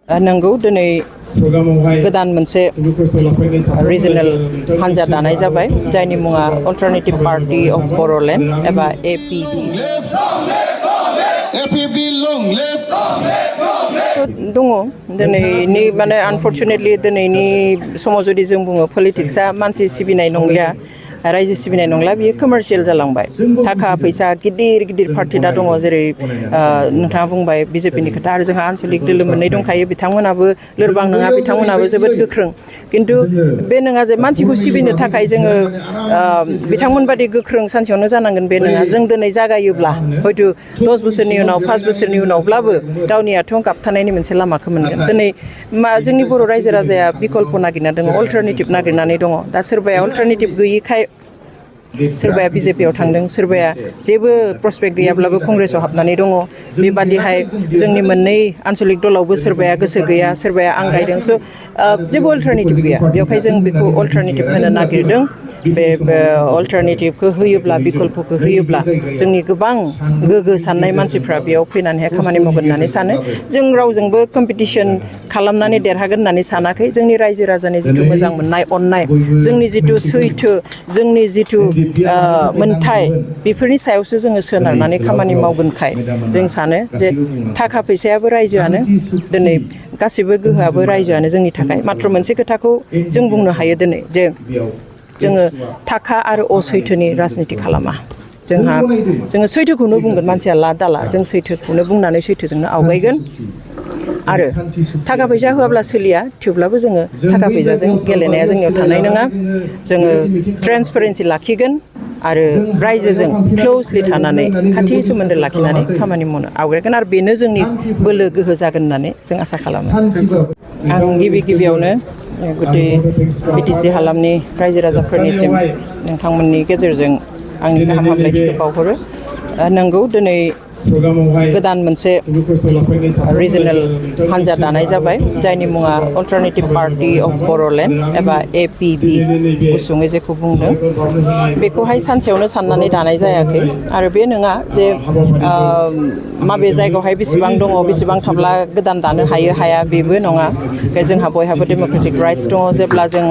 नंगौ दिनै गोदान मोनसे रिजनेल हान्जा दानाय जाबाय जायनि मुङा अल्टारनेटिभ पार्टी अफ बड'लेण्ड एबा APB दङ दिनैनि माने आनफर्चुनेटलि दिनैनि समाव जुदि जों बुङो पलिटिक्सआ मानसि सिबिनाय नंलिया रायजो सिबिनाय नंला बियो कमार्शियेल जालांबाय थाखा फैसा गिदिर गिदिर पार्टी दा दङ जेरै नोंथाङा बुंबाय बिजेपिनि खोथा आरो जोंहा आन्चलिक दोलो मोननै दंखायो बिथांमोनाबो लोरबां नङा बिथांमोनाबो जोबोद गोख्रों किन्तु बे नङा जे मानसिखौ सिबिनो थाखाय जोङो बिथांमोनबादि गोख्रों सानसेयावनो जानांगोन बे नङा जों दिनै जागायोब्ला हयथ' 10 बोसोरनि उनाव 5 बोसोरनि उनावब्लाबो गावनि आथिङाव गाबथानायनि मोनसे लामाखौ मोनगोन दिनै जोंनि बर' रायजो राजाया बिकल्प नागिरना दङ अल्टारनेटिभ नागिरनानै दङ दा सोरबाया अल्टारनेटिभ गैयिखाय सोरबाया बिजेपियाव थांदों सोरबाया जेबो प्रस्पेक्ट गैयाब्लाबो कंग्रेसआव हाबनानै दङ बेबादिहाय जोंनि मोननै आन्चलिक दलावबो सोरबाया गोसो गैया सोरबाया आंगायदों स' जेबो अल्टारनेटिभ गैया बेवहाय जों बेखौ अल्टारनेटिभ होनो नागिरदों बे अल्टारनेटिभखौ होयोब्ला बिकल्पखौ होयोब्ला जोंनि गोबां गोगो साननाय मानसिफ्रा बेयाव फैनानैहाय खामानि मावगोन होननानै सानो जों रावजोंबो कम्पिटिसन खालामनानै देरहागोन होननानै सानाखै जोंनि रायजो राजानि जिथु मोजां मोननाय अननाय जोंनि जिथु सैथो जोंनि जिथु मोनथाय बेफोरनि सायावसो जोङो सोनारनानै खामानि मावगोनखाय जों सानो जे थाखा फैसायाबो रायजोआनो दिनै गासैबो गोहोआबो रायजोआनो जोंनि थाखाय मात्र मोनसे खोथाखौ जों बुंनो हायो दिनै जे जोङो थाखा आरो असैथोनि राजनिति खालामा जोङो सैथोखौनो बुंगोन मानसिया ला दाला जों सैथोखौनो बुंनानै सैथोजोंनो आवगायगोन आरो थाखा फैसा होआब्ला सोलिया थेवब्लाबो जोङो थाखा फैसाजों गेलेनाया जोंनियाव थानाय नङा जोङो ट्रेन्सपेरेन्सि लाखिगोन आरो रायजोजों क्ल'जलि थानानै खाथि सोमोन्दो लाखिनानै खामानि मावनो आवगायगोन आरो बेनो जोंनि बोलो गोहो जागोन होननानै जों आसा खालामो आं गिबियावनो गुदि बिटिसि हालामनि रायजो राजाफोरनिसिम नोंथांमोननि गेजेरजों आंनि गाहाम हामलायथिखौ बावहरो नंगौ दिनै गोदान मोनसे रिजनेल हान्जा दानाय जाबाय जायनि मुङा अल्टारनेटिभ पार्टी अफ बड'लेण्ड एबा APB गुसुङै जेखौ बुंदों बेखौहाय सानसेयावनो साननानै दानाय जायाखै आरो बे नङा जे माबे जायगायावहाय बेसेबां दङ बेसेबां थाब्ला गोदान दानो हायो हाया बेबो नङा जोंहा बयहाबो डेम'क्रेटिक राइट्स दङ जेब्ला जों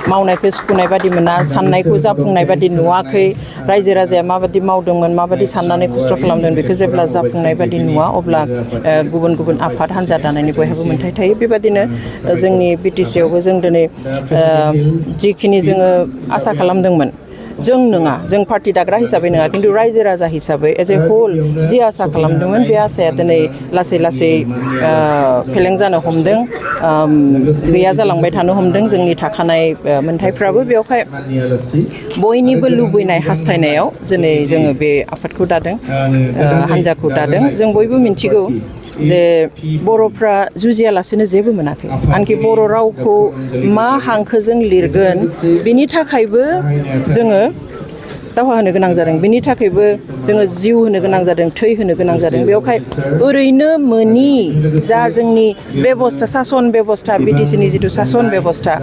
मावनायखौ सुखुनाय बादि मोना साननायखौ जाफुंनाय बादि नुवाखै रायजो राजाया माबादि मावदोंमोन माबादि साननानै खस्थ' खालामदों बेखौ जेब्ला जाफुंनाय बादि नुवा अब्ला गुबुन गुबुन आफाद हान्जा दानायनि बयहाबो मोन्थाय थायो बेबादिनो जोंनि बिटिसियावबो जों दिनै जिखिनि जोङो आसा खालामदोंमोन जों नङा जों पार्टी दाग्रा हिसाबै नङा किन्तु रायजो राजा हिसाबै एज ए होल जि आसा खालामदोंमोन बे आसाया दिनै लासै लासै फेलें जानो हमदों गैया जालांबाय थानो हमदों जोंनि थाखानाय मोन्थायफ्राबो बेवहाय बयनिबो लुबैनाय हास्थायनायाव दिनै जोङो बे आफादखौ दादों हान्जाखौ दादों जों बयबो मिन्थिगौ जे बर'फ्रा जुजियालासेनो जेबो मोनाखै आनखि बर' रावखौ मा हांखोजों लिरगोन बिनि थाखायबो जोङो दावहा होनो गोनां जादों बिनि थाखायबो जोङो जिउ होनो गोनां जादों थै होनो गोनां जादों बेवहाय ओरैनो मोनि जा जोंनि बेबस्था सासन बेबस्था बिटिसिनि जिथु सासन बेबस्था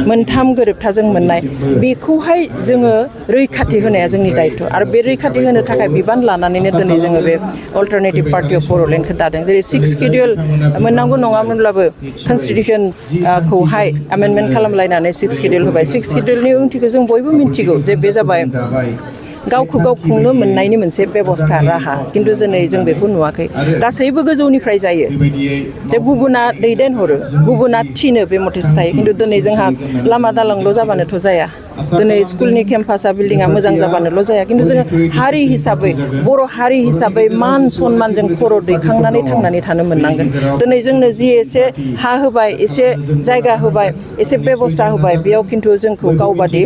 मोनथाम गोरोबथाजों मोननाय बेखौहाय जोङो रैखाथि होनाया जोंनि दायित्व आरो बे रैखाथि होनो थाखाय बिबान लानानैनो दिनै जोङो बे अल्टारनेटिभ पार्टी अफ बड'लेण्डखौ दादों जेरै 6 शिडिउल मोननांगौ नङामोनब्लाबो कनस्टिटिउसनखौहाय एमेन्डमेन्ट खालामलायनानै 6 शिडिउल होबाय 6 शिडिउलनि ओंथिखौ जों बयबो मिन्थिगौ जे बे जाबाय गावखौ गाव खुंनो मोननायनि मोनसे बेबस्था राहा किन्तु दिनै जों बेखौ नुवाखै गासैबो गोजौनिफ्राय जायो जे गुबुना दैदेनहरो गुबुना थिनो बे मथेसो थायो किन्तु दिनै जोंहा लामा दालांल' जाबानोथ' जाया दिनै स्कुलनि केम्पासा बिल्डिङा मोजां जाबानोल' जाया किन्तु जोङो हारि हिसाबै बर' हारि हिसाबै मान सन्मानजों खर' दैखांनानै थांनानै थानो मोननांगोन दिनै जोंनो जि एसे हा होबाय एसे जायगा होबाय एसे बेबस्था होबाय बेयाव किन्तु जोंखौ गावबादि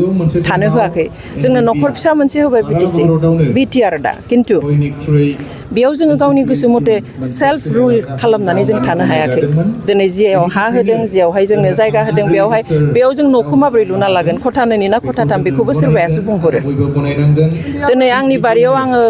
थानो होआखै जोंनो न'खर फिसा मोनसे होबाय बिटिआर दा किन्तु बेयाव जोङो गावनि गोसो मथे सेल्फ रुल खालामनानै जों थानो हायाखै दिनै जियाव हा होदों जियावहाय जोंनो जायगा होदों बेयाव जों न'खौ माबोरै लुना लागोन खथानैनि ना खथाथाम बेखौबो सोरबायासो बुंहरो दिनै आंनि बारियाव आङो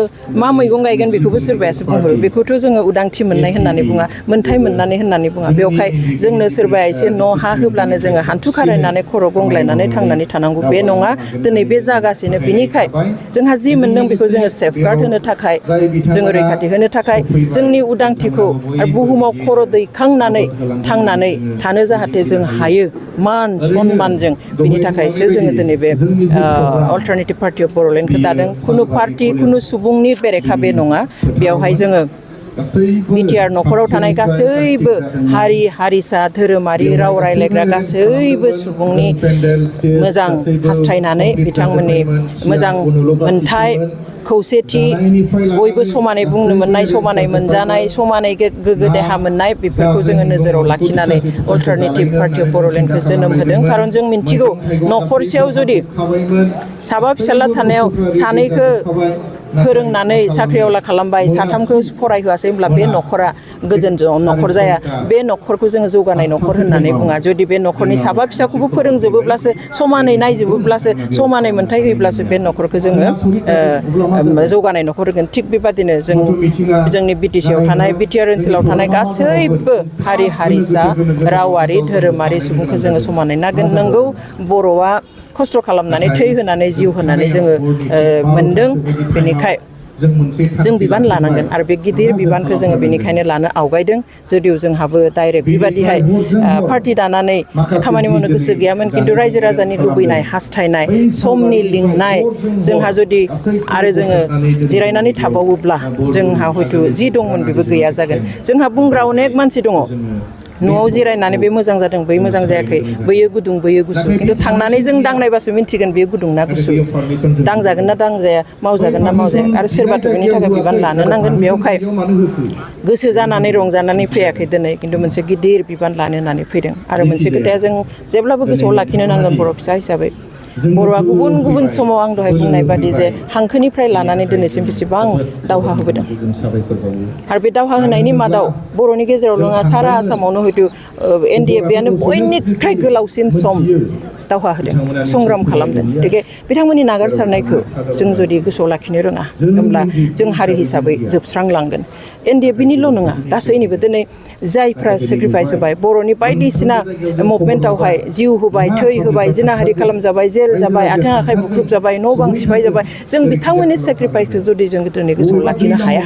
मा मैगं गायगोन बेखौबो सोरबायासो बुंहरो बेखौथ' जोङो उदांथि मोननाय होननानै बुङा मोन्थाय मोननानै होननानै बुङा बेवहाय जोंनो सोरबाया एसे न' हा होब्लानो जोङो हान्थु खारायनानै खर' गंग्लायनानै थांनानै थानांगौ बे नङा दिनै बे जागासिनो बिनिखाय जोंहा जि मोनदों बेखौ जोङो सेफगार्ड होनो थाखाय जोङो रैखाथि होनो थाखाय जोंनि उदांथिखौ बुहुमाव खर' दैखांनानै थांनानै थानो जाहाथे जों हायो मान सनमानजों बिनि थाखायसो जोङो दिनै बे अल्टारनेटिभ पार्टि अफ बड'लेण्डखौ दादों खुनु पार्टि खुनु सुबुंनि बेरेखा बे नङा बेवहाय जोङो बिटिआर न'खराव थानाय गासैबो हारि हारिसा धोरोमारि राव रायलायग्रा गासैबो सुबुंनि मोजां हास्थायनानै बिथांमोननि मोजां मोनथाय खौसेथि बयबो समानै बुंनो मोननाय समानै मोनजानाय समानै गोग्गो देहा मोननाय बेफोरखौ जोङो नोजोराव लाखिनानै अल्टारनेटिभ पार्टि अफ बड'लेण्डखौ जोनोम होदों खारन जों मिन्थिगौ न'खरसेयाव जुदि साबा फिसाला थानायाव सानैखौ फोरोंनानै साख्रिआवला खालामबाय साथामखौ फरायहोआसै होमब्ला बे न'खरा गोजोन न'खर जाया बे न'खरखौ जोङो जौगानाय न'खर होननानै बुङा जुदि बे न'खरनि साबा फिसाखौबो फोरोंजोबोब्लासो समानै नायजोबोब्लासो समानै मोनथाय होयोब्लासो बे न'खरखौ जोङो जौगानाय न'खर होगोन थिग बेबादिनो जोंनि बिटिसिआव थानाय बिटिआर ओनसोलाव थानाय गासैबो हारि हारिसा रावारि धोरोमारि सुबुंखौ जोङो समानै नागोन नंगौ बर'आ खस्थ' खालामनानै थै होनानै जिउ होनानै जोङो मोनदों बेनिखाय जों बिबान लानांगोन आरो बे गिदिर बिबानखौ जोङो बेनिखायनो लानो आवगायदों जुदिव जोंहाबो डाइरेक्ट बेबादिहाय पार्टि दानानै खामानि मावनो गोसो गैयामोन खिन्थु रायजो राजानि लुबैनाय हास्थायनाय समनि लिंनाय जोंहा जुदि आरो जोङो जिरायनानै थाबावोब्ला जोंहा हयथ' जि दंमोन बेबो गैया जागोन जोंहा बुंग्रा अनेक मानसि दङ न'आव जिरायनानै बे मोजां जादों बै मोजां जायाखै बैयो गुदुं बैयो गुसु खिन्थु थांनानै जों दांनायबासो मिन्थिगोन बेयो गुदुं ना गुसु दांजागोन ना दांजाया मावजागोन ना मावजाया आरो सोरबाथ' बेनि थाखाय बिबान लानो नांगोन बेयावहाय गोसो जानानै रंजानानै फैयाखै दिनै खिन्थु मोनसे गिदिर बिबान लानो होननानै फैदों आरो मोनसे खोथाया जों जेब्लाबो गोसोआव लाखिनो नांगोन बर' फिसा हिसाबै बर'आ गुबुन गुबुन समाव आं दहाय बुंनाय बादि जे हांखोनिफ्राय लानानै दिनैसिम बेसेबां दावहा होबोदों आरो बे दावहा होनायनि मादाव बर'नि गेजेराव नङा सारा आसामावनो हयथ' NDFBआनो बयनिख्रुइ गोलावसिन सम दावहा होदों संग्राम खालामदों गतिके बिथांमोननि नागारसारनायखौ जों जुदि गोसोआव लाखिनो रोङा होमब्ला जों हारि हिसाबै जोबस्रांलांगोन NDFBनिल' नङा गासैनिबो दिनै जायफ्रा सेक्रिफाइस होबाय बर'नि बायदिसिना मुभमेन्टआवहाय जिउ होबाय थै होबाय जिनाहारि खालामजाबाय जेल जाबाय आथिं आखाइ बुख्रुब जाबाय न' बां सिफाय जाबाय जों बिथांमोननि सेक्रिफाइसखौ जुदि जों दिनै गोसोआव लाखिनो हाया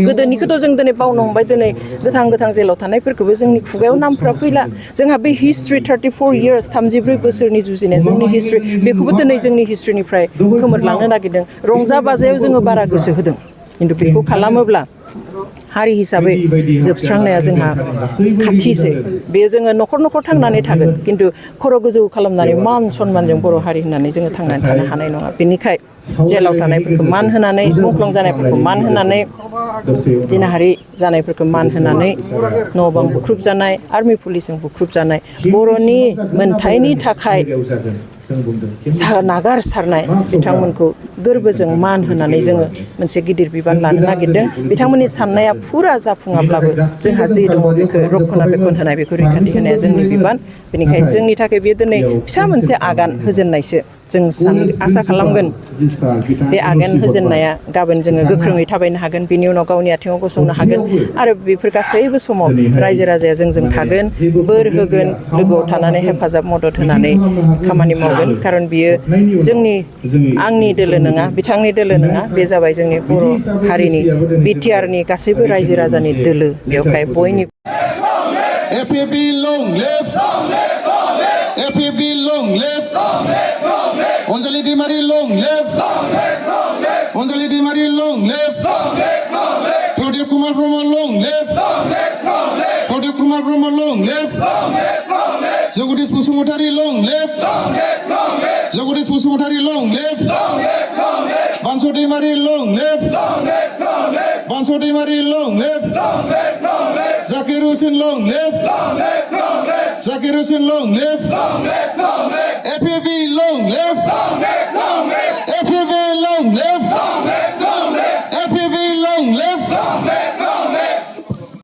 गोदोनिखौथ' जों दिनै बावनो हमबाय दिनै गोथां जेलाव थानायफोरखौबो जोंनि खुगायाव नामफ्रा फैला जोंहा बे हिस्ट्रि 34 इयार्स 33 बोसोरनि जुजिनाय जोंनि हिस्ट्रि बेखौबो दिनै जोंनि हिस्ट्रिनिफ्राय खोमोरलांनो नागिरदों रंजा बाजायाव जोङो बारा गोसो होदों खिन्थु बेखौ खालामोब्ला हारि हिसाबै जोबस्रांनाया जोंहा खाथिसै बेयो जोङो न'खर न'खर थांनानै थागोन खिन्थु खर' गोजौ खालामनानै मान सनमानजों बर' हारि होननानै जोङो थांनानै थानो हानाय नङा बेनिखाय जेलाव थानायफोरखौ मान होनानै मुंख्लं जानायफोरखौ मान होनानै जिनाहारि जानायफोरखौ मान होनानै न' बां बुख्रुब जानाय आर्मि पुलिसजों बुख्रुब जानाय बर'नि मोनथायनि थाखाय नागारसारनाय बिथांमोनखौ गोरबोजों मान होनानै जोङो मोनसे गिदिर बिबान लानो नागिरदों बिथांमोननि साननाया फुरा जाफुङाब्लाबो जोंहा जि दङ बेखौ रक्षना बेखन होनाय बेखौ रैखाथि होनाया जोंनि बिबान बेनिखायनो जोंनि थाखाय बेयो दिनै फिसा मोनसे आगान होजेननायसो जों आसा खालामगोन बे आगान होजेननाया गाबोन जोङो गोख्रोङै थाबायनो हागोन बिनि उनाव गावनि आथिङाव गसंनो हागोन आरो बेफोर गासैबो समाव रायजो राजाया जोंजों थागोन बोर होगोन लोगोआव थानानै हेफाजाब मदद होनानै खामानि मावगोन खारन बियो आंनि दोलो नङा बिथांनि दोलो नङा बे जाबाय जोंनि बर' हारिनि बिटिआरनि गासैबो रायजो राजानि दोलो बेवहाय बयनि APB long live APB long live Onjali Dimari long live Onjali Dimari long live Pradip Kumar Brahma long live Pradip Kumar Brahma long live Jagadish Pusumotari long live Jagadish Pusumotari long live Banso Dimari long live Banso Dimari long live Zakir Hussain long live Zakir Hussain long live APB long live